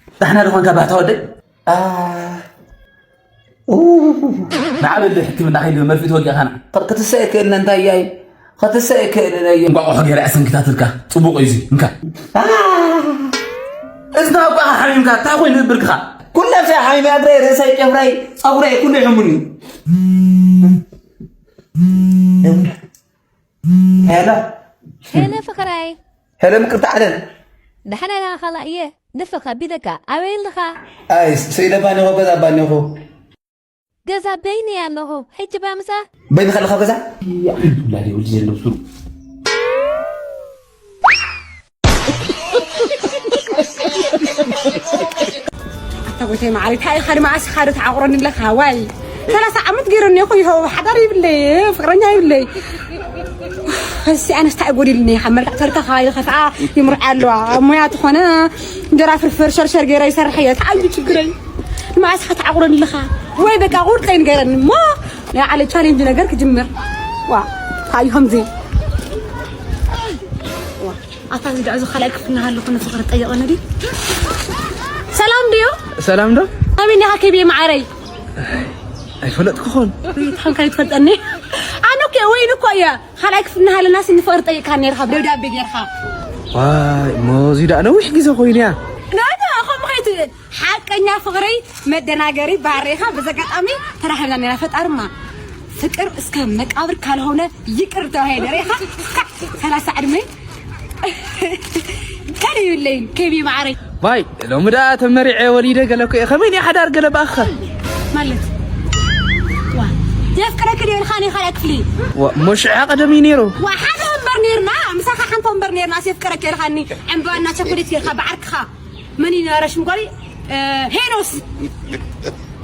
ዳሕና ዝኾንካ ባህታ ወደይ? ንዓበል ሕክምና ከይድ መርፊት ወጊእኻና ክትሰ ክእልን እንታይ እያይ ክትሰ ክእልን እየ እንቋቑሖ ገይረ ኣሰንኪታትልካ። ጽቡቕ እዩ እዚ። እንካ። እዝና እኳ ሓሚምካ እንታይ ኮይኑ እብርክኻ? ኩለሰ ሓሚም፣ እግረይ፣ ርእሰይ፣ ጨፍረይ፣ ጸጉረይ ኩሉ ይሕሙኒ። ሄሎ። ሄሎ ፍቕራይ። ሄሎ ምቅርቲ ዓለም። ደሓና ኢና ካላ እየ። ንፍኻ ቢደካ ኣበይ ኣለኻ? ኣይ፣ ስኢለ ባኒኹ፣ ገዛ ባኒኹ። ገዛ በይኒ ኣለኹ። ሕጂ ባምሳ? በይንኻ ኣለኻ ገዛ? ያ፣ ወላሂ ወዲ ዘንዶ ብሱሩ። ኣታ ጎይታይ መዓረይ፣ እንታይ ኢኻ ንመዓስ ኢኻ ዶ ትዓቑረኒ ኣለኻ? ዋይ፣ ሰላሳ ዓመት ገይረኒ እኮ ይኸው ሓዳር ይብለይ፣ ፍቕረኛ ይብለይ። እሲ ኣነስ እንታይ ጎዲልኒ? ካብ መልክዕ ተልካ ኢለ ከፍኣ ይምርዓ ኣለዋ። ሞያ ትኾነ እንጀራ ፍርፍር ሸርሸር ገይረ ይሰርሕ እየ። እንታይ እዩ ችግረይ? ንመዓስ ኢኻ ትዓቑረኒ ኣለኻ? ወይ በቃ ቁርፀይ ንገረኒ እሞ ናይ ዓለ ቻሌንጅ ነገር ክጅምር። ዋ፣ እንታይ እዩ ከምዚ? ዋ፣ ኣታ እዚ ደኣ እዚ ካልኣይ ክፍሊ እናሃለኹ ንፍቕሪ ጠየቐኒ ድዩ? ሰላም ድዩ? ሰላም ዶ? ኣበይ እኒኻ ከብየ መዓረይ? ኣይፈለጥኩ ኾን። ታንካ ይትፈልጠኒ። ኣነ እኮ ወይን እኮ እየ። ካልኣይ ክፍሊ እናሃለናስ ንፍቕሪ ጠይቕካ ነይርካ ብደብዳቤ ጌርካ። ዋይ፣ እሞ እዚ ደኣ ነዊሕ ግዜ ኮይኑ እያ። ናዳ፣ ከምኡ ከይትብል። ሓቀኛ ፍቕሪ መደናገሪ ባህሪ ኢኻ። በዚ ኣጋጣሚ ተራኺብና ነይራ። ፈጣርማ ፍቅር እስከ መቃብር ካልሆነ ይቅር ተባሂለ ሬኻ። ሰላሳ ዕድመ ገለ ይብለይን ከቢ ማዕረይ። ባይ፣ ሎሚ ደኣ ተመሪዐ ወሊደ ገለ እኮ እየ። ከመይ ናይ ሓዳር ገለ ብኣኸ? ማለት? ዋ፣ የፍቅረኪ ድየ ኢልካኒ ካልኣይ ክፍሊ? ዋ፣ እሞ ሽዓ ቀደም እዩ ነይሩ። ዋ፣ ሓደ ወንበር ነይርና፣ ምሳኻ ሓንቲ ወንበር ነይርና፣ የፍቅረኪ ኢልካኒ፣ ዕምባባና ቸኮሌት ጌርካ ብዓርክኻ። መን እዩ ነረ ሽም ጓል? እ፣ ሄኖስ።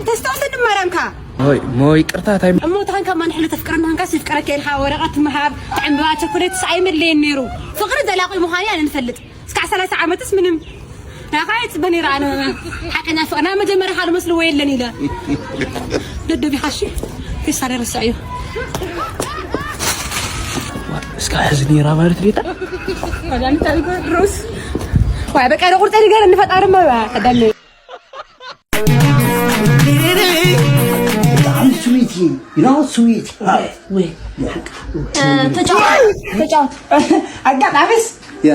ተስታውሰኒ ማርያምካ። ሞይ፣ ሞይ፣ ይቅርታ፣ ታይ እሞ ተኾንካ ማን ሕሉ ተፍቅረኒ ተኾንካ፣ ሲፍቅረኪ ኢልካ ወረቐት ምሃብ፣ ዕምባባ ቸኮሌት ሰ ኣይመለየን ነይሩ። ፍቕሪ ዘላቒ ምዃኑ ኣነ ንፈልጥ። እስካዕ ሰላሳ ዓመትስ ምንም ናኻ ይጽበ ነይረ ኣነ። ሓቀኛ ፍቕሪ፣ ናብ መጀመርያ ካልእ መስልዎ የለን ኢለ። ደደቢኻ እሺ፣ ፌስታል ረሳዕዮ። እስካ ሕዚ ነይራ ማለት ቤታ? መድሃኒት ኣልኮል ሮስ። ዋይ፣ በቃ፣ ዶ ቁርጠ ንገር፣ ንፈጣሪ እሞ፣ ቀዳሚ። ብጣዕሚ ስዊት እዩ። You know, ስዊት። ወይ፣ ወይ። ተጫወት፣ ተጫወት። ኣጋጣሚስ ያ።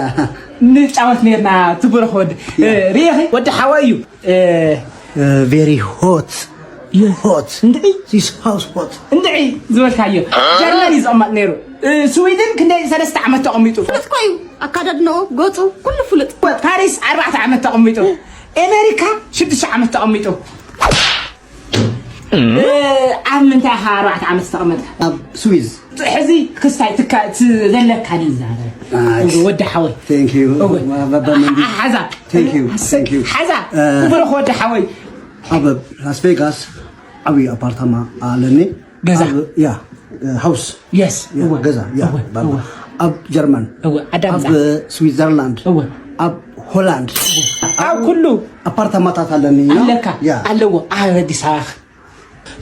ንጫወት ነርና፣ ትብርኽ ወዲ። ያ። እ፣ ሪኢኺ? ወዲ ሓወይ እዩ። እ፣ እ፣ very hot። የ-፣ hot። እንድዒ? This house hot። እንድዒ ዝበልካዮ። ጀርመን እዩ ዝቕመጥ ነይሩ። እ፣ ስዊድን ክንደይ ሰለስተ ዓመት ተቐሚጡ። ፍሉጥ እኮ እዩ። ኣካዳድንኡ፣ ገጹ፣ ኩሉ ፍሉጥ። ፓሪስ ኣርባዕተ ዓመት ተቐሚጡ። ኣሜሪካ ሽዱሽተ ዓመት ተቐሚጡ። እ፣ ኣብ ምንታይ ኢኻ ኣርባዕተ ዓመት ዝተቐመጥካ? ኣብ ስዊዝ። ሕዚ ክስታይ ትካ-፣ ት-፣ ዘለካ ንዛረብ። ኣይ። ወዲ ሓወይ። Thank you። እወ። ባባ መንዲ። ሓዛ። Thank you። Thank you። ሓዛ። እ፣ ክብርኽ ወዲ ሓወይ። ኣብ ላስ ቬጋስ ዓብዪ ኣፓርታማ ኣለኒ። ገዛ። ኣብ፣ ያ፣ ሃውስ። የስ፣ ያ፣ እወ። ገዛ፣ ያ፣ እወ፣ ባባ። እወ። ኣብ ጀርመን። እወ፣ ዓዲ ኣብ ኣምጻ። ስዊዘርላንድ። እወ። ኣብ ሆላንድ። ኣብ ኩሉ። ኣፓርታማታት ኣለኒ፣ ዩ ኖ? ኣለካ፣ ያ። ኣለዎ። ኣብ ኣዲስ ኣበባ።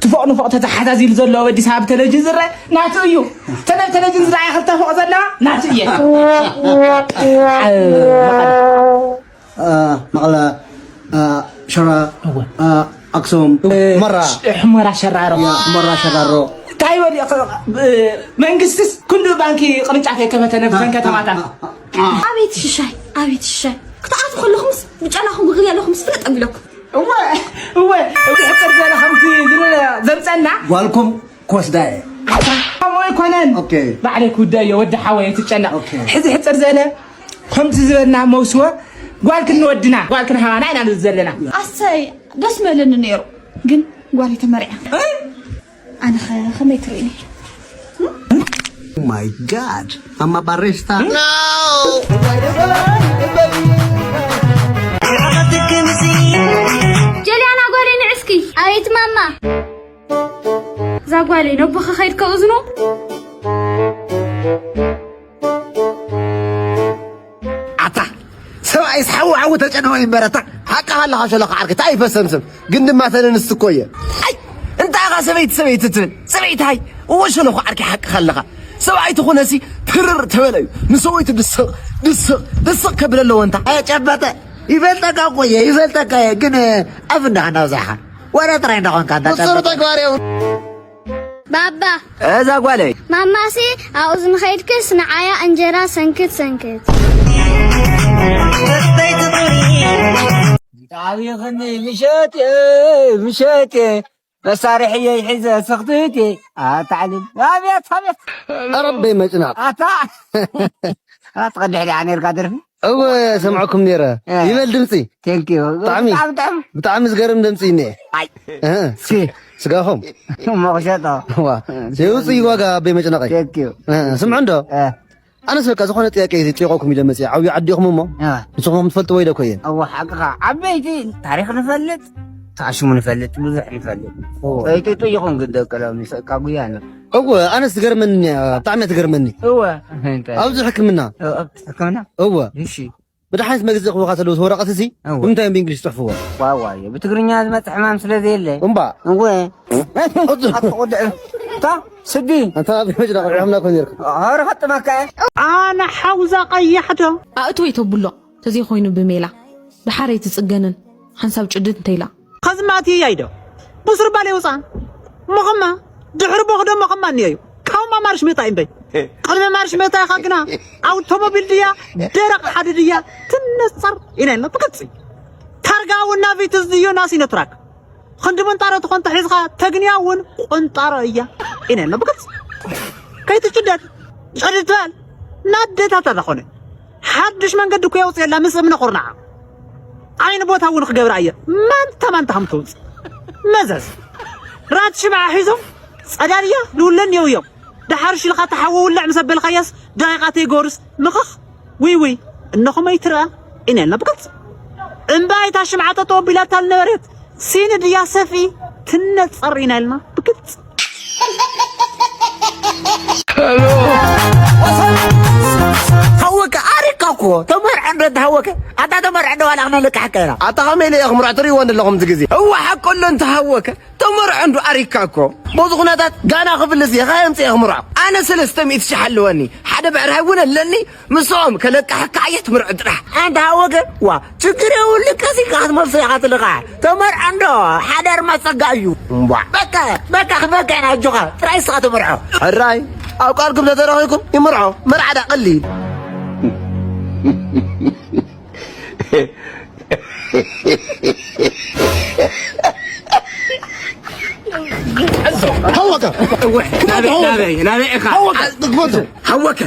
ትፎቕ ንፎቕ ተተሓዛዚሉ ዘሎ ኣብ ኣዲስ ኣበባ ብቴሌቪዥን ዝረአ ናቱ እዩ። ተነ-፣ ቴሌቪዥን ዝረኣየ ክልተ ፎቕ ዘለዋ ናቱ እየ። ኣብ መቐለ። አ፣ መቐለ፣ አ፣ ሸራ፣ እወ። አ፣ ኣክሱም፣ እወ። መራ። ሽ-፣ ሑመራ ሸራሮ። ያ፣ ሑመራ ሸራሮ። እንታይ በል፣ እ፣ መንግስትስ ክንዱ ባንኪ ቅርንጫፍ የከፈተ ነብተን አ፣ ከተማታት። አ፣ አ፣ አ። ኣቤት ሽሻይ፣ ኣቤት ሽሻይ። ክትኣትዉ ከለኹምስ ብጨናኹም፣ ክግዜ ኣለኹምስ ፍለጥ ኣቢለኩም። እወ፣ እወ፣ እዚ ሕጽር ዝበለ ከምቲ ዝብል ዘምጸና። ጓልኩም ክወስዳ እየ። ኣታ፣ ከምኡ ኣይኮነን። ኦኬ። ባዕለይ ክውድኦ እየ፣ ወዲ ሓወይ፣ ኣይትጨነቕ። ኦኬ። ሕዚ ሕጽር ዝበለ ከምቲ ዝበልና መውስወ ጓል ክንወድና፣ ጓል ክንሃባና ኢና ንብል ዘለና። ኣሰይ፣ ደስ ምበለኒ ነይሩ፣ ግን ጓለይ ተመርዕያ። እ? ኣነኸ ከመይ ትርእኒ? My God, ማማ ባሬስታ። ጀልያና ጓለይ ንዕስኪ። ኣቤት ማማ። እዛ ጓለይ ነቦ ከኸይድ ከእዝኖ። ኣታ ሰብኣይስ ሓዊ ሓዊ ተጨንሆ ይንበረታ። ሓቅኻ ኣለኻ ሸለኻ ዓርኪ፣ እንታይ ይፈሰምስም? ግን ድማ ተነንስቲ እኮ እየ። ኣይ፣ እንታይ ኢኻ ሰበይቲ ሰበይቲ ትብል? ሰበይቲ ሃይ፣ እወ ሸለኹ ዓርኪ ሓቅኻ ኣለኻ። ሰብኣይ ትኹነሲ ትርር ተበለ እዩ። ንሰበይቱ ድስቕ፣ ድስቕ፣ ድስቕ ከብል ኣለዎ እንታ። ኣየጨበጠ። ይፈልጠካ እኮ እየ፣ ይፈልጠካ እየ፣ ግን ኣፍ እንዳኻ እናብዛሕኻ ወረ ጥራይ እንዳኾንካ እንዳጠበጥካ። ንጹር ተግባር እዩ። ባባ። እዛ ጓለይ። ማማሲ ኣብኡ ዝንኸይድክስ ንዓያ እንጀራ ሰንክት ሰንክት። ዓብይኽኒ ምሸት ምሸት መሳርሕየይ ሒዘ ስኽትቲ ኣታዕልል። ኣቤት ኣቤት። ኣረበይ መጭናቕ። ኣታ ኣትቐድሕ ዲኣ ነርካ ደርፊ? እወ፣ ሰምዐኩም ነይረ። እ። ይበል ድምፂ። ቴንኪዩ። ብጣዕሚ፣ ብጣዕሚ ጥዑም። ብጣዕሚ ዝገርም ድምፂ እኒኤ። ኣይ። እ። እስኪ። ስጋኹም። እሞ ክሸጦ። ዋ። የውፅእ ዋጋ ኣበይ መጭነቐይ። ቴንኪዩ። እ፣ ስምዑ እንዶ? እ። ኣነስ በቃ ዝኾነ ጥያቄ ጥይቆኩም ኢለ መፅየ። ዓብዩ ዓዲ ኢኹም እሞ። እ። ንስኹም ትፈልጥዎ ኢለ እኮ እየ። እወ፣ ሓቅኻ። ዓበይቲ ታሪኽ ንፈልጥ፣ ታሽሙ ንፈልጥ፣ ብዙሕ ንፈልጥ። እወ። ከይትጥይቑም ግን ደቂ ሎሚ፣ ሰቃ ጉያ ነው። እወ፣ ኣነስ ትገርመኒ እያ፣ ብጣዕሚ እያ ትገርመኒ። እወ። እንታይ? ኣብዚ ሕክምና። እ፣ ኣብ ሕክምና? እወ። እሺ። መድሓኒት መግዝኢ ክህቡኻ ተለዉ እቲ ወረቐት እዚ እወ። ብምንታይ እዮም ብእንግሊዝ ዝፅሕፍዎ? ዋዋየ፣ ብትግርኛ ዝመፅእ ሕማም ስለ ዘየለ። እምባ። እወ። ኣትቑድዕ። እታ ስዲ። ኣንታ ኣብ መጅዳ ቆልዑ ሕምና ኮን ነርካ። ኧረ ከጥመካ እየ። ኣነ ሓውዛ ቀያሕ ዶ? ኣእትወይ ተብሎ ተዘይኮይኑ ብሜላ። ደሓረይ ትጽገንን ሓንሳብ ጭድድ እንተኢላ። ኸዚ ማእትየያ ኢዶ። ብሱር ባሌ ውፃ። ሞኸማ፣ ድሕሪ ቦኽ ዶ ሞኸማ እኒኦ እዩ። ካውማ ማርሽ መታ እምበይ። ቅድሚ ማርሽ መታ ኢኻ ግና፣ ኣውቶሞቢል ድያ፣ ደረቕ ሓዲ ድያ፣ ትነጸር ኢና ኢልና ብግልፂ። ታርጋ እውን ናቪትስ ድዮ ናሲኖ ትራክ። ክንዲ ምንጣሮ ትኾን ተሒዝኻ፣ ተግንያ እውን ቆንጣሮ እያ ኢና ኢልና ብግልፂ። ከይትጭደድ፣ ጭድድ ትበል። ናደታታ ዝኾነ። ሓድሽ መንገዲ እኮ የውፅየላ ምስ እምነ ኹርናዓ። ዓይኒ ቦታ እውን ክገብራ እየ። ማንታ ማንታ ከም ትውፅ። መዘዝ። ራት ሽምዓ ሒዞም ጸዳል እያ ልውለን የው እዮም። ደሓር ሽልኻ ተሓወ ውልዕ ምስ ኣበልካያስ ደቂቓ ተይገሩስ ምኽኽ። ውይ ውይ። እነኹም ኣይትርኣ። ኢና ኢልና ብግልጽ። እምባ ኣይታ ሽምዓ ጠጠው ኣቢላታ ልነበረት። ሲኒ ድያ ሰፍኢ ትነጸር ኢና ኢልና ብግልጽ። ተሃወከ ኣሪካ እኮ ተመርዖ እንዶ ተሃወከ ኣታ ተመርዖ እንዶ ዋላ ክነልቃሕካ ኢና። ኣታ ከመይ ኢለ እየ ክምርዖ ትርእይዎ ዘለኹም እዚ ግዜ? እዋ ሓቆ ኣሎ እንተሃወከ ተመርዖ እንዶ ኣሪካ እኮ። በዚ ኩነታት ጋና ክፍልስ እየ ካየምፅእ እየ ክምርዖ። ኣነ ሰለስተ ሚእቲ ሽሕ ኣለወኒ ሓደ ብዕራይ እውን ኣለኒ። ምስኦም ከለቃሕካ ኣየ ትምርዖ ጥራሕ። ኣንታ ሃወገ ዋ ችግር የብሉ ቀሲካ ክትመልሶ ኢኻ ትልቃሕ። ተመርዖ እንዶ ሓዳር ማፀጋ እዩ። እምቧ በቃ በቃ ክበቅዕና ኣጆኻ ጥራይ እስኻ ተመርዖ። ሕራይ ኣብ ቃልኩም ተተረኺብኩም ይምርዖ መርዓዳ ቀሊል። ሃወከ ናበይ ናበይ ናበይ ኢኻ? ሃወከ ሃወከ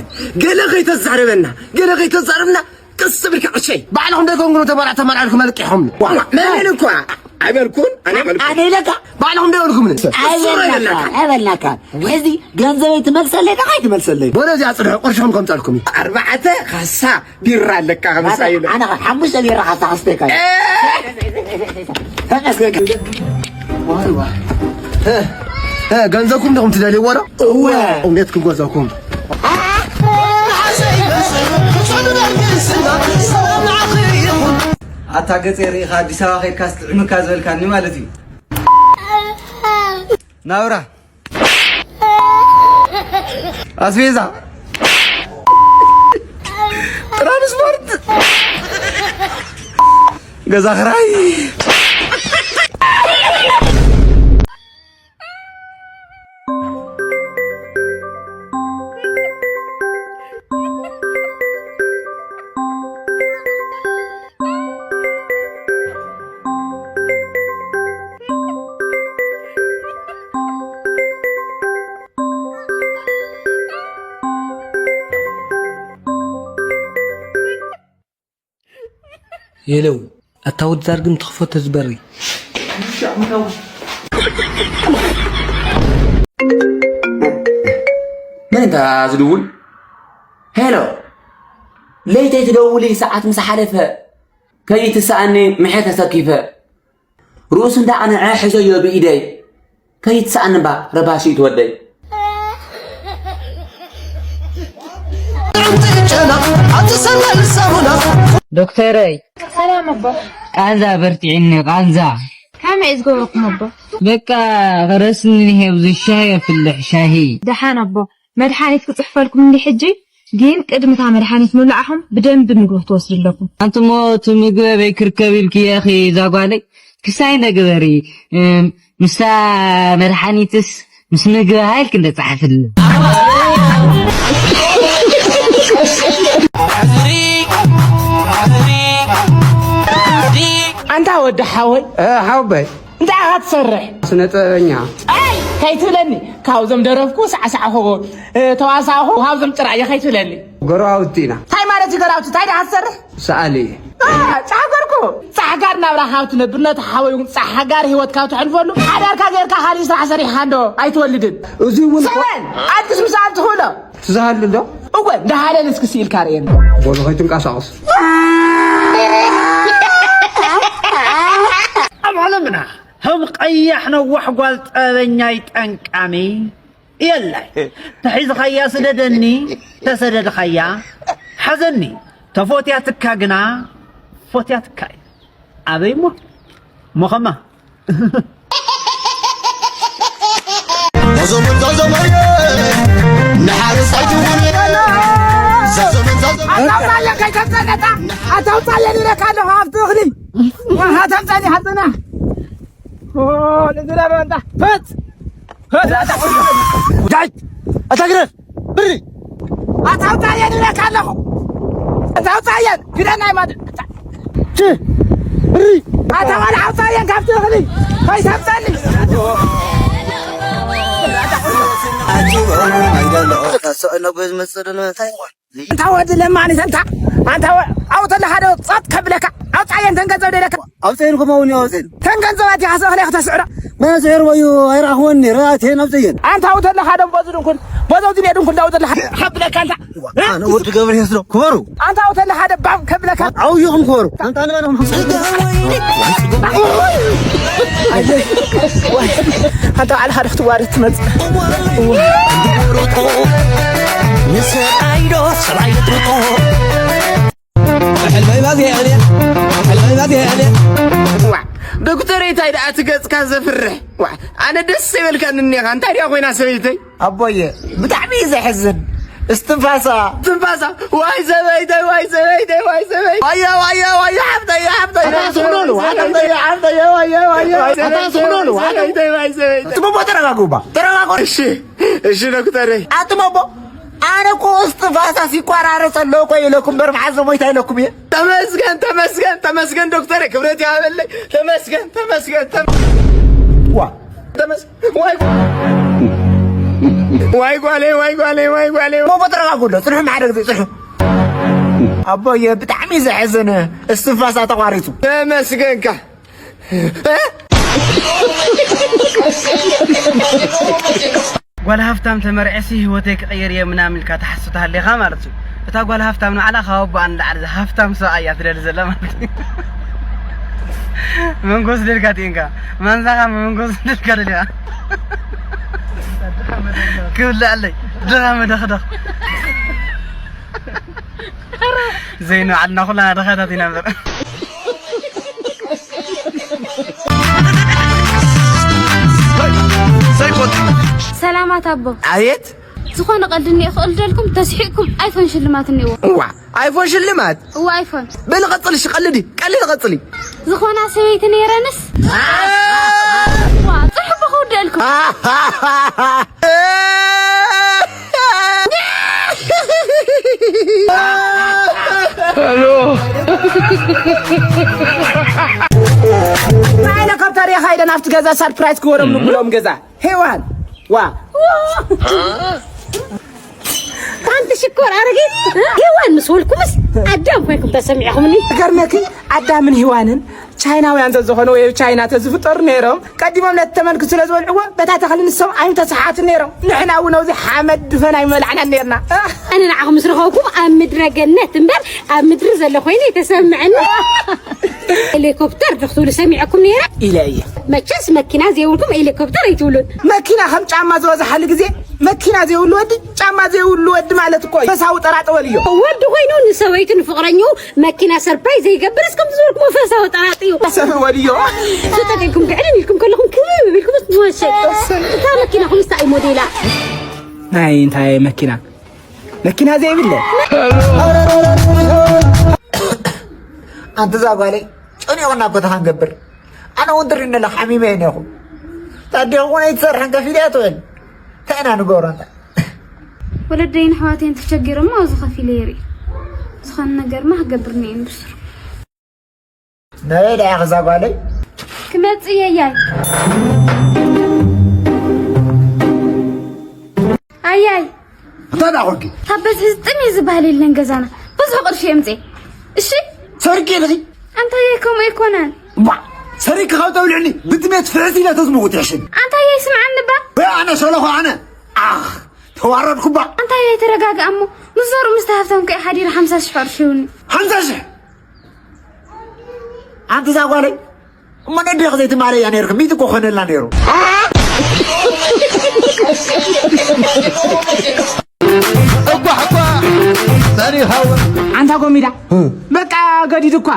ገለ ከይተዛረበና ገለ ከይተዛረብና ቀስ ብልካ ዕሸይ። ባዕልኹም ዶ ኣይኮንኩን ተመራ ተመራ ኢልኩም ኣልቂሖም። መን እኳ ኣይበልኩን ኣነ ኣይበልኩን። ኣነ ኢለካ ባዕልኹም ዶ ኣይበልኩምን? ኣይበልናካ ኣይበልናካ። ሕዚ ገንዘበይ ትመልሰለይ ደኻ ኣይትመልሰለይ? ወደዚ ኣጽድሑ ቅርሽኹም ከምጻልኩም እዩ። ኣርባዕተ ካሳ ቢራ ኣለካ ከምሳ ኢለ። ኣነ ሓሙሽተ ቢራ ካሳ ክስተካ እዩ። ተመስገን። ዋይ ዋይ። እ፣ እ፣ ገንዘብኩም ዲኹም ትደልይዎ ዶ? እወ። እውነት ክገዘኩም። ኣታ ገፀ ርኢኻ ኣዲስ ኣበባ ከይድካ ስጥዕምካ ዝበልካኒ ማለት እዩ። ናብራ ኣስቤዛ ትራንስፖርት ገዛ ክራይ የለው ኣታ ወዲ ዛርግም ትኽፈቶ ዝበሪ። መን እንታ ዝድውል? ሄሎ ለይተይ ትደውሊ ሰዓት ምስ ሓለፈ ከይትሰኣኒ ምሐ ተሰኪፈ ርእሱ እንዳቐነዐ ሕዘዮ ብኢደይ። ከይትሰኣኒ እባ ረባሺ ትወደይ። ዶክተረይ ሰላም ኣቦ። ቃንዛ በርቲዕኒ ቃንዛ። ከመይ እዩ ዝገበርኩም ኣቦ? በቃ ረስኒ ንሄብ ዝሻሂ የፍልሕ ሻሂ። ደሓን ኣቦ። መድሓኒት ክፅሕፈልኩም እንዲ ሕጂ ግን ቅድሚ እታ መድሓኒት ምብላዕኹም ብደንቢ ምግቢ ክትወስዱ ኣለኩም። ኣንትሞ እቲ ምግቢ ኣበይ ክርከብ ኢልክዮ ኢኺ እዛ ጓለይ? ክሳይ እንደ ግበሪ፣ እም፣ ምስታ መድሓኒትስ ምስ ምግቢ ሃይልክ እንደ ጸሓፍል። ኣንታ ወዲ ሓወይ፣ እ፣ ሓወይ። እንታይ ኢኻ ትሰርሕ? ስነ ጥበበኛ። ኣይ፣ ከይትብለኒ። ካብዞም ደረፍኩ፣ ሳዕሳዕኹ፣ እ፣ ተዋሳእኹ፣ ካብዞም ጭራ እየ ከይትብለኒ። ጎረባብቲ ኢና። እንታይ ማለት እዩ ጎረባብቲ? እንታይ ደኣ ትሰርሕ? ሰኣሊ። አ፣ ጻዕገርኩ። ጻዕጋር ናብራ ካብ ትነብር፣ ነቲ ሓወይ እውን ጻዕጋር ህይወት ካብ ተሕልፈሉ፣ ሓዳርካ ጌርካ ካሊእ ስራሕ ሰሪሕካ እንዶ ኣይትወልድን። እዚ እውን እኮ ሰበን፣ ኣድግስ ምሳል ትኽእሎ። ትዝሃሉ ዶ? እወ፣ እንዳሃለል እስኪ ስኢልካ ርእየኒ። በሉ ከይትንቀሳቐሱ። ኣብ ዓለምና ከም ቀያሕ ነዋሕ ጓል ጠበኛይ ጠንቃሚ የላይ። ተሒዝኻያ ስደደኒ፣ ተሰደድኻያ ሓዘኒ። ተፎትያትካ ግና፣ ፎትያትካ እዩ። ኣበይ እሞ? እሞ ኸማ? ዞዘመን ዞዘመን ንሓርስ ኣይትውን። ዞዘመን ዞዘመን ኣታውፃየን ከይተምፀነታ ኣታውፃየን ኢለካ ኣለኹ ኣብቲ እኽሊ። ኣታምፃኒ ሓፅና። ንዝረበ እንታ ፈት ፈት። ዳይ ኣታ ግረፍ ብሪ። ኣታውፃየን ኢለካ ኣለኹ። ኣታውፃየን ግደናይ ማድ ች ብሪ። ኣታ ጓል ኣውፃየን ካብቲ እኽሊ ከይተምፀኒ። ኣታ ወዲ ለማኒ ተንታ ኣንታ ወ-፣ ኣውተላ ሓደ ጸጥ ከብለካ ኣውፃየን ተንገንዘብ ደለካ ኣውፀየን ከማውን ያወፀን ተንገንዘብ ኣቲ ሓሰ እኽሊ ክተስዕራ መዘር ወዩ ኣይራኽወኒ ራቴን ኣውፀየን ኣንታ ኣውተላ ሓደ በዙ ድንኩል በዘው ድንያ ድንኩል ዳውተላ ሓደ ሓብለካ ኣንታ ኣነ ወዲ ገብርሄስ ነው። ክበሩ። ኣንታ ኣውተለ ሓደ ባም ከብለካ። ዓው ይኹም ክበሩ። ኣንታ ንበሎም። ኣንታ ባዕልኻ ዶ ክትዋረድ ትመጽእ? ንሰብኣይ ዶ ሰብኣይ የጥብቆ? ሕልመይ ባዜ ኣነ፣ ሕልመይ ባዜ ኣነ። ዋ፣ ዶክተር፣ እንታይ ደኣ እቲ ገጽካ ዘፍርሕ? ዋ፣ ኣነ ደስ ይበልካኒ እኒኻ። እንታይ ደኣ ኮይና ሰበይተይ? ኣቦየ፣ ብጣዕሚ እዩ ዘሕዝን። እስትንፋሳ። እስትንፋሳ። ዋይ ሰበይተይ፣ ዋይ ሰበይተይ፣ ዋይ ሰበይተይ። ዋየ፣ ዋየ፣ ዋየ፣ ሓፍተየ፣ ሓፍተየ። ኣታ ስኽኖሉ፣ ኣታ ሓፍተየ፣ ሓፍተየ፣ ዋየ፣ ዋየ። ኣታ ስኽኖሉ፣ ኣታ ሰበይተይ፣ ዋይ ሰበይተይ። ኣቱም ኣቦ ተረጋግኡ እባ፣ ተረጋግኡ። እሺ፣ እሺ ዶክተረይ። ኣቱም ኣቦ፣ ኣነ እኮ እስትንፋሳ ሲቋራረጽ ኣለዎ እኮ ኢለኩም እምበር መዓዝ ሞይታ ኢለኩም እየ። ተመስገን፣ ተመስገን፣ ተመስገን ዶክተረይ፣ ክብረት ይሃበለይ። ተመስገን፣ ተመስገን፣ ተመ-፣ ዋ። ተመስ-፣ ዋይ፣ ዋይ ጓለይ፣ ዋይ ጓለይ፣ ዋይ ጓለይ። ሞሞ ተረጋጉ ኣሎ፣ ጽንሑ፣ ሓደ ግዜ ጽንሑ። ኣቦየ፣ ብጣዕሚ ዘሕዝን፣ እስትንፋሳ ተቋሪጹ። ተመስገንካ። እ? ጓል ሃፍታም ተመርዕሲ ህይወተይ ክቕይር እየ ምናምን ኢልካ ትሓስብ ተሃሊኻ ማለት እዩ። እታ ጓል ሃፍታም ንባዕላ ካብ ኣቦኣ ንላዕሊ ሃፍታም ሰብኣይ እያ ትደሊ ዘላ ማለት እዩ። መንጎስ ደልካ ጢንካ፣ ማንሳኻ መንጎስ ደልካ ደሊኻ። ክብለዐለይ፣ ድኻ መደኽደኽ። ዘይንባዕልና ኩላና ድኻታት ኢና እምበር። ሰላማት ኣቦ። ኣቤት። ዝኾነ ቀልዲ እኒኦ ክቕልደልኩም፣ ተስሒቕኩም ኣይፎን ሽልማት እኒእዎ። እዋ፣ ኣይፎን ሽልማት? እዋ፣ ኣይፎን። በሊ ቀጽሊ፣ እሺ፣ ቀልዲ፣ ቀልዲ ቀጽሊ። ዝኾና ሰበይቲ ነይረንስ። ዋ፣ ጽሑፍ ክውደልኩም። ሄሎ። ብሄሊኮፕተር እየ ኻይደ ናብቲ ገዛ ሰርፕራይዝ ክወሮም ንብሎም ገዛ። ሄዋን፣ ዋ። ኣንቲ ሽኮር ኣረጊት፣ ሄዋን ምስ በልኩምስ ኣዳም ኮይንኩም ተሰሚዕኹምኒ። ገርመኪ ኣዳምን ሄዋንን ቻይናውያን ዘዝኾኑ ወይ ቻይና ተዝፍጠሩ ነይሮም፣ ቀዲሞም ነቲ ተመልክ ስለ ዝበልዕዎ፣ በታ ተኽሊ ንሶም ኣይምተሰሓቱን ነይሮም። ንሕና እውን ኣብዚ ሓመድ ድፈን ኣይመላዕናን ነይርና። ኣህ! ኣነ ንዓኹም ምስ ረኸብኩም ኣብ ምድረ ገነት እምበር ኣብ ምድሪ ዘሎ ኮይኑ ኣይተሰምዐኒ። ሄሊኮፕተር ዶ ክትብሉ ሰሚዐኩም ነይረ? ኢለ እየ። መቸስ መኪና ዘይብልኩም ሄሊኮፕተር ኣይትብሉን። መኪና ከም ጫማ ዝበዝሓሉ ግዜ፣ መኪና ዘይብሉ ወዲ፣ ጫማ ዘይብሉ ወዲ ማለት እኮ እዩ። ፈሳዊ ጠራጠ በልዮ። ወዲ ኮይኑ ንሰበይቱ ንፍቕረኛኡ መኪና ሰርፕራይዝ ዘይገብር እስከም ዝበልኩሞ ፈሳዊ ጠራጢ እዩ። ሰብ ወድዮ። ተጠቂምኩም ድዕድም ኢልኩም ከለኹም ክብብ ኢልኩም ትወሸ። እታ መኪናኹም እንታይ ሞዴላ? ናይ እንታይ መኪና? መኪና ዘይብለ። ኣንቲ እዛ ጓለይ ጨኒቑና እኮ ተኻንገብር ኣነ እውን ትሪእኒ ኣለኻ ሓሚመ እየ ነኹ ታዲኹ እውን ኣይትሰርሕን ከፊል እያ ትውዕል እንታይ ኢና ንገብሮ እንታ ወለደይን ኣሕዋተይን ተቸጊሮም ኣብዚ ከፊለ የርኢ ዝኾነ ነገርማ ክገብርኒ እየ ብስሩ ነበይ ደኣ ከዛ ጓለይ ክመጽእ እየ ኣያይ ኣያይ እንታይ ደኣ ኮንኪ ካብ በዝሒ ዝጥም እዩ ዝበሃል የለን ገዛና ብዙሕ ቅርሺ የምፅእ እሺ ሰሪቂ ኢልኺ ኣንታየይ ከምኡ ኣይኮነን ባ ሰሪቂ ካብ ተብልዕኒ ብጥሜት ፍሕስ ኢለ ተዝመውት ይሕሽን ኣንታየይ ስምዓኒ ባ ኣነ ሸለኹ ኣነ ኣኽ ተዋረድኩባ ኣንታየይ ተረጋግኣ እሞ ምስ ዘሩ ምስ ተሃፍቶም ከይ ሓዲረ ሓምሳ ሽሕ ቅርሺ ይሁኒ ሓምሳ ሽሕ ኣንቲ እዛ ጓለይ እሞ ነዴኺ ዘይትማለያ ነይርኪ ሚእቲ እኮ ኮነላ ነይሩ እኳ እኳ መን ይኸውን ኣንታ ጎሚዳ በቃ ገዲድ እኳ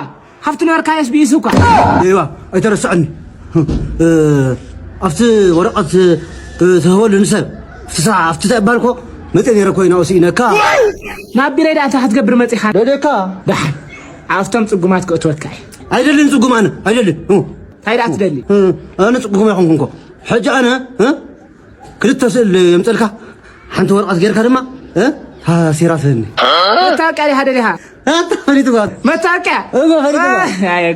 ሃፍቲ ነበርካ ኤስቢኤስ እኳ ይዋ ኣይተረስዐኒ ኣብቲ ወረቐት ትህበሉ ንሰብ ኣብቲ ስራሕ ኣብቲ ተባልኮ መፀ ነይረ ኮይና ወሲኢነካ ናብ ቢረይ ደኣ እንታይ ክትገብር መፂኻ ደደካ ደሓን ኣብቶም ፅጉማት ክእትወካ እየ ኣይደልን ፅጉም ኣነ ኣይደልን እንታይ ደኣ ትደሊ ኣነ ፅጉም ኣይኮንኩ እንኮ ሕጂ ኣነ ክልተ ስእል የምፀልካ ሓንቲ ወረቐት ጌርካ ድማ ታሲራ ትህኒ መታወቂያ ዲኻ ደሊኻ መታወቂያ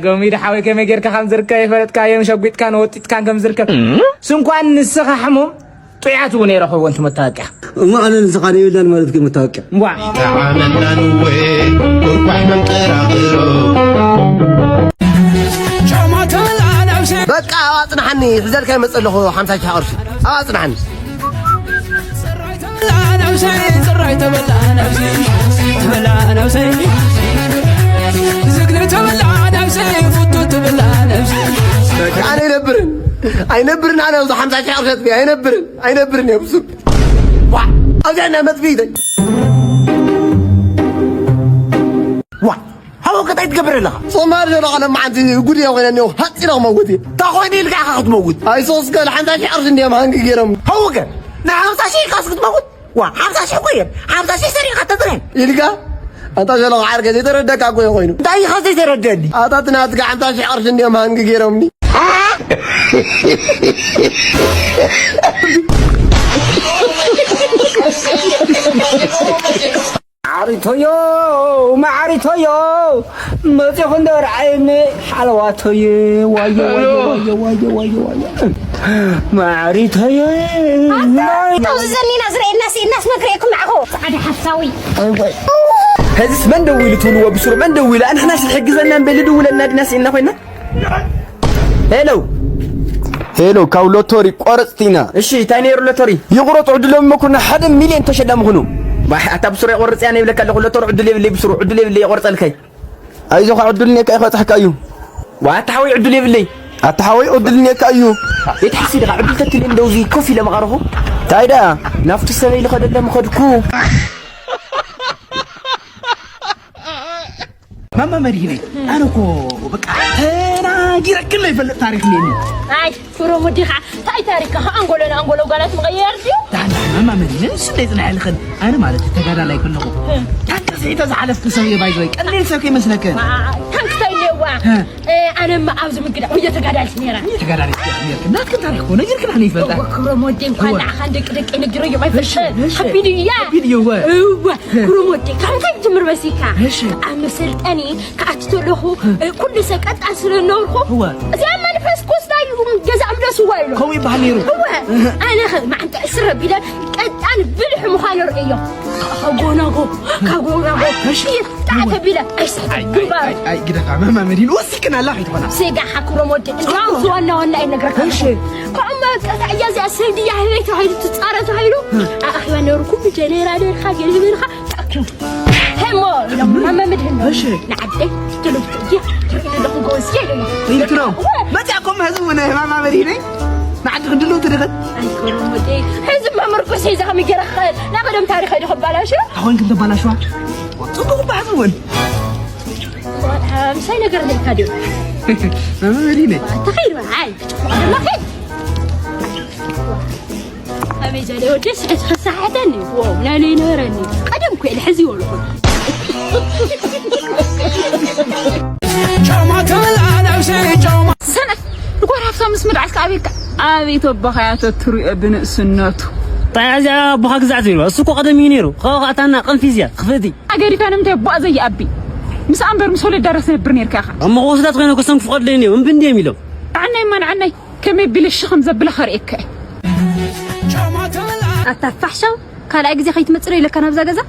ጎሚዳ ሓወይ ከመይ ጌርካ ከም ዝርከብ የፈለጥካ እዮም ሸጒጥካን ወጢጥካን ከም ዝርከብ ስንኳን ንስኻ ሕሙም ጥዑያት እውን የረኸቦ እንት መታወቂያ እሞ ኣነ ንስኻ ነይብላን ማለት ግን መታወቂያ ዋ ተዓመናንወ ቁርቋሕ መንጠራቕሮ በቃ ኣብ ኣፅናሓኒ ሒዘልካ ይመፅ ኣለኹ ሓምሳ ሺሕ ቅርሺ ኣብ ኣፅናሓኒ ኣነ ይነብርን ኣይነብርን ኣነ ኣብዚ ሓምሳ ሺሕ ቅርሸት ኣይነብርን ኣይነብርን እየ ብሱብ ኣብዚኣ ናይ መጥፊኢተይ ዋ ሃወ እንታይ ትገብር ኣለኻ ሶማል ዘሎ ዓለም መዓንቲ ጉድ እየ ኮይነ እኒኦ ሃፂ ኢለ ክመውት እየ እንታይ ኮይኑ ኢልካ ኢኻ ክትመውት ኣይሶስከ ንሓምሳ ሺሕ ቅርሺ እንዲዮም ሃንጊ ገይሮም ሃወገ ንሓምሳ ሺሕ ኢልካ ክትመውት ዋ ሓምሳ ሺሕ እኮ እየን ሓምሳ ሺሕ ሰሪቕካ ተጥርየን ኢልካ ኣንታ ሸለኻ ዓርከ ዘይተረደካ እኮ እዩ ኮይኑ እንታይ ኢኻ ዘይተረደኒ ኣታ እቲ ናትካ ሓምሳ ሺሕ ቅርሺ እንዲኦም ሃንጊ ገይሮምኒ ማዓሪቶዮ ማዓሪቶዮ መፂኹ እንዶ ርዓይኒ ሓለዋቶየ ዋዮ ዋዮ ዋዮ ዋዮ ዋዮ ዋዮ ማዕሪተየ ተውዚ ዘኒና ዝረኤና ስኢናስ መክረየኩም ንዓኹ ፃዕዳ ሓሳዊ ሕዚስ መን ደዊሉ ትብልዎ ብስሩ መን ደዊሉ ኣንሕናስ ዝሕግዘና እምበሊ ድውለና ድና ስኢና ኮይና ሄሎ ሄሎ ካብ ሎቶሪ ቆረፅቲ ኢና እሺ እንታይ ነይሩ ሎቶሪ ይቑረፅ ዕድሎም መኩና ሓደ ሚልዮን ተሸላሚ ኩኑ ኣታ ብስሩ የቆርፅያ ነይብለካ ኣለኹ ሎቶሪ ዕድል የብለይ ብስሩ ዕድል የብለይ የቆርፀልካይ ኣይዞኻ ዕድል ኔካ ኢኻ በጻሕካ እዩ። ዋታ ሓወይ ዕድል የብለይ። ኣታ ሓወይ ዕድል ኔካ እዩ። የትሓሲ ድኻ ዕድል ተትልየ እንደውዚ ኮፍ ኢለ መቐረኹ። ታይ ደኣ ናፍቲ ሰበይ ልኸደለ ምኸድኩ። ማማ መድሂነይ ኣነ እኮ በቃ ተናጊረክን ዘይፈልጥ ታሪክ እኒአኒ። ኣይ ፍሮም ወዲኻ እንታይ ታሪካ ኣንጎሎ ንኣንጎሎ ጓላት ምቕያር ድዩ? ዳና ማማ መዲነ ንሱ እንደ ይፅናሕ ይልኽን ኣነ ማለት ተጋዳላይ ከለኹ ታንክ ስሒተ ዝሓለፍኩ ሰብ እየ ባይዘወይ ቀሊል ሰብ ከይመስለክን ታንክ እንታይ እኒአዋ ኣነማ ኣብዚ ምግዳዕ ወየ ተጋዳልቲ ነይራ ተጋዳሊት ነርክን ናትክን ታሪክ ኮነ ይርክን ኣነ ይፈልጣ ክብሮም ወዲ እንኳን ንዓኻ ንደቂ ደቂ ነጊረዮም ኣይፈልጥን ከቢድ እያ ከቢድ እዩ እወ ክብሮም ወዲ ካብ እንታይ ትጅምር መሲካ ኣብ መሰልጠኒ ክኣቱ ተለኹ ኩሉ ሰብ ቀጣን ስለ ዝነበርኩ እዚኣ መንፈስ ቅዱስ ናይ ገዛ እምለስዋ ኢሉ ከምኡ ይበሃል ነይሩ እወ ኣነ ኸ መዓንጣ እስር ኣቢለ ቀጣን ብልሒ ምዃኑ ርእዮ ካብ ጎናጎ ካብ ጎናጎ ጣዕተ ቢለ ኣይስሕት ግንባሩ ግደፋ መማ መዲን ወሲክን ኣላ ከይትኾና ሴጋ ሓኩሮም ወዲ እንዲያውም ዝዋና ዋና ይነግረካ ከምኡ መቀጣ እያ እዚኣ ሰብ ድያ ህበይ ተባሂሉ ትፃረ ተባሂሉ ኣኣኺባ ነሩ ኩሉ ጀኔራ ነርካ ገሊበልካ ተኣኪቡ ሄሞ ኢሎም ማማ መድህን እሺ ንዓደይ ትልፍቲ እያ ትርኢ ዘለኹ ጎበዝ እያ ኢሎም ኢልክኖም መፅኣኩም ሕዚ እውን ማማ መድህነይ ንዓዲ ክንድሉ ትድኽን ኣይኮኖም ወደይ ሕዚ ማ ምርኩስ ሒዘ ከመይ ገይረ ክኽእል ናይ ቀደም ታሪኸ ዶ ክባላሾ ኣኾይንክን ተባላሽዋ ፅቡቅ እባ ሕዚ እውን ምሳይ ነገር ለካ ድዩ ማማ መድህነይ ተኸይድ በዓል ደማ ከይድ ኣበይ ዘለ ወደ ስሕት ክሳሓተኒ ዋው ናይ ለይነበረኒ ቀደም ሕዚ ይበልኹ። ሰነፍ ንኳር ሃብታ ምስ ምድዓስካ ኣቤልካ ኣቤት ኣቦኻ ያተትሩ ብንእስነቱ። ጣያ እዚኣ ኣቦኻ ግዛዕ ዘይብሉ እሱ እኮ ቀደም እዩ ነይሩ። ኸ ኣታና ቅንፊዝያ ክፍእቲ። ኣገሪካ ንምንታይ ኣቦኣ ዘይኣቢ? ምስ ኣንበር ምስ ወለዳ ዳስ ነብር ነርካ ኢኻ። እሞ ክወስዳት ኮይነ ክሰንኩ ፍቐድለይ ነይሩ እምቢ እንዲዮም ኢሎም። ንዓናይ እማ ንዓናይ ከመይ ቢለ ሽኸም ዘብላ ኸርእየካ እየ። ኣታ ፋሕሻው ካልኣይ ግዜ ከይትመጽእ ዶ ኢለካ ናብዛ ገዛ?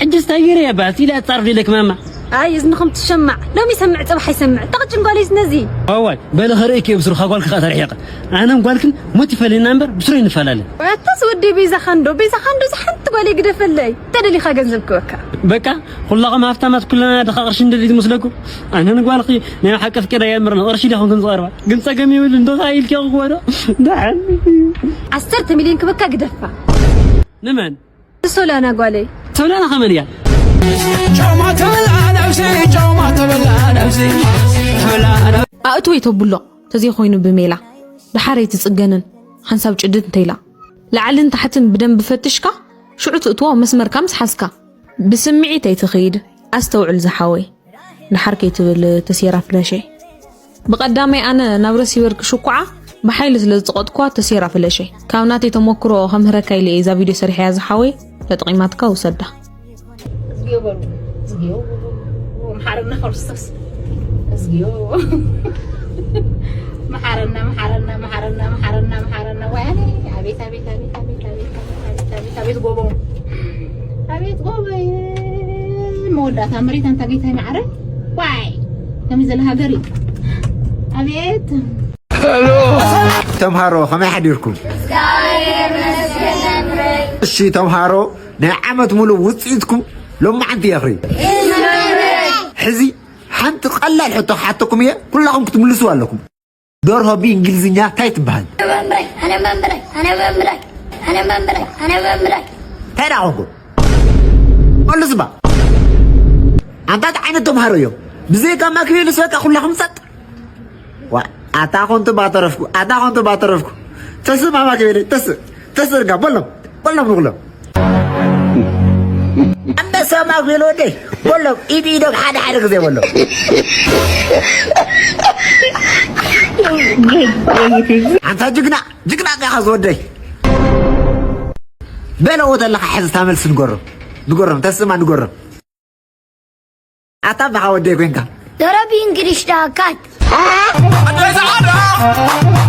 ሕጅስ እንታይ ገይረ እያ በዓልቲ ኢለ ኣጻርፍ ኢለክ ማማ። ኣይ እዝንኹም ትሸማዕ ሎሚ ይሰምዕ ጽባሕ ይሰምዕ ተቕጭን ጓል እዩ ነዚ። ኣዋይ በለ ኸርእየኪ እየ ብስሩኻ ጓልኪ ኸኣ ተርሒቐ። ኣነን ጓልክን ሞት ይፈለየና እምበር ብስሩ ኣይንፈላለን። ኣታስ ወዲ ቤዛኻ እንዶ ቤዛኻ እንዶ እዛ ሓንቲ ጓል ግደፈለይ። ተደሊኻ ገንዘብ ክበካ። በቃ ኩላኹም ሃፍታማት ኩልና ድኻ ቅርሺ እንደሊ ትመስለኩም። ኣነ ንጓልኺ ናይ ሓቂ ፍቅር ኣየምርን ቅርሺ ዲኹም ከም ዝቐርባ ግን ጸገም ይብል እንዶ ኢልኪ ክወዶ። ደሓን። ዓሰርተ ሚልዮን ክበካ ግደፋ። ንመን? ሶላና ጓለይ። ሶላና ከመን እያ? ጫማ ተበላ ነብሲ ጫማ ተበላ ነብሲ ተበላ። ኣእትወይ ተብሎ ተዘይኮይኑ ብሜላ ድሓር ኣይትጽገንን። ሓንሳብ ጭድድ እንተኢላ ላዕልን ታሕትን ብደንቢ ፈትሽካ ሽዑ ትእትዎ መስመርካ ምስ ሓዝካ። ብስምዒት ኣይትኸይድ ኣስተውዕል ዝሓወይ። ድሓር ከይትብል ተሴራ ፍለሸይ። ብቐዳመይ ኣነ ናብ ረሲቨር ክሽኩዓ ብሓይሊ ስለ ዝጸቐጥኩዋ ተሴራ ፍለሸይ። ካብ ናተይ ተመክሮ ከምህረካ ኢለ እየ እዛ ቪድዮ ሰሪሐያ ዝሓወይ። ተጠቒማትካ ውሰዳ። እዝግዮ በሉ፣ እዝግዮ፣ መሓረና ክርስቶስ፣ እዝግዮ፣ መሓረና፣ መሓረና፣ መሓረና፣ መሓረና፣ መሓረና። ዋይ፣ ኣቤት፣ ኣቤት፣ ኣቤት፣ ኣቤት፣ ኣቤት፣ ኣቤት፣ ኣቤት፣ ኣቤት፣ ጎቦ፣ ኣቤት፣ ጎቦ፣ መወዳእታ መሬት፣ ኣንታ ጌታይ ማዕረ፣ ዋይ፣ ከመይ ዘለ ሃገር እዩ፣ ኣቤት። ተምሃሮ ከመይ ሓዲርኩም? እሺ ተምሃሮ ናይ ዓመት ሙሉእ ውፅኢትኩም ሎማዓንቲ እየ ክርኢ። ሕዚ ሓንቲ ቀላል ሕቶ ክሓተኩም እየ፣ ኩላኹም ክትምልስዋ ኣለኩም። ደርሆ ብእንግሊዝኛ እንታይ ትበሃል? እንታይ ደኣ ኮንኩም? መልስ እባ። ኣንታ እንታይ ዓይነት ተምሃሮ እዮም? ብዘይካ ማክቤልስ በቃ ኩላኹም ጸጥ። ዋ፣ ኣታ ኮንቱ ባተረፍኩ፣ ኣታ ኮንቱ ባተረፍኩ። ተስእ ማማ ከበደ፣ ተስእ፣ ተስእ እርጋ፣ በሎም፣ በሎም ንኹሎም። ኣንበሳ ማክቤል ወደይ፣ በሎም፣ ኢድ ኢዶም ሓደ ሓደ ግዜ በሎም። ኣንታ ጅግና፣ ጅግና ቃኻ ዝወደይ። በለዎ ተለኻ ሕዚ ታመልሲ ንገሮም፣ ንገሮም፣ ተስእማ ንገሮም። ኣታ ኣባኻ ወደይ ኮንካ። ዶሮ ብእንግሊሽ ደኣ ካት። ኣደይ ጸዓዳ፣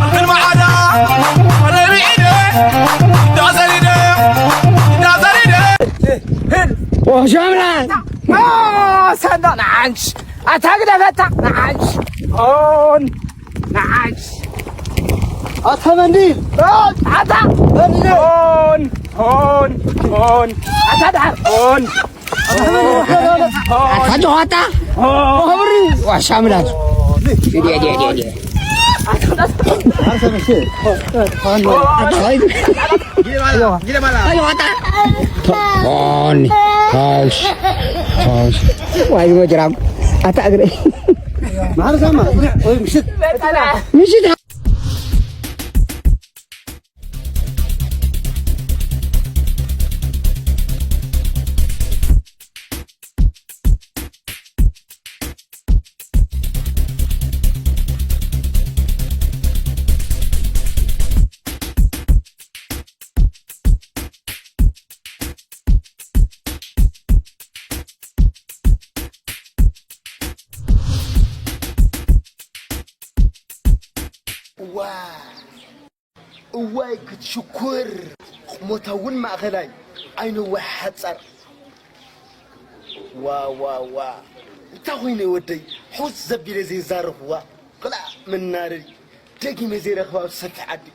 ኣክል መዓዳ፣ ኣደይ ርዒደ፣ እንዳዘሪደ፣ እንዳዘሪደ። ወሻምና። ኦ፣ ሰንዶ ንዓንሽ። ኣታ ግደፈታ ንዓንሽ። ኦን ንዓንሽ። ኣታ መንዲል። ኦን፣ ኣታ መንዲል። ኦን፣ ኦን፣ ኦን። ኣታ ደሓር። ኦን። ኣታ ጆኻታ። ኦን። ዋሻ ምላስ። ዲያ፣ ዲያ፣ ዲያ፣ ዲያ። ኦን። ሃሽ። ሃሽ። ዋይ፣ ወጅራም። ኣታ እግረይ። ማርሳማ። ወይ ምሽት። ምሽት። እዋ፣ እዋይ ክትሽኩር። ቁመታ እውን ማእኸላይ፣ ዓይኑ እውን ሓጻር። ዋ፣ ዋ፣ ዋ። እንታይ ኮይነ ወደይ? ሕውስ ዘቢለ ዘይዛረብዋ። ክላእ መናደዲ። ደጊመ ዘይረኽባ ኣብ ሰፊሕ ዓዲ።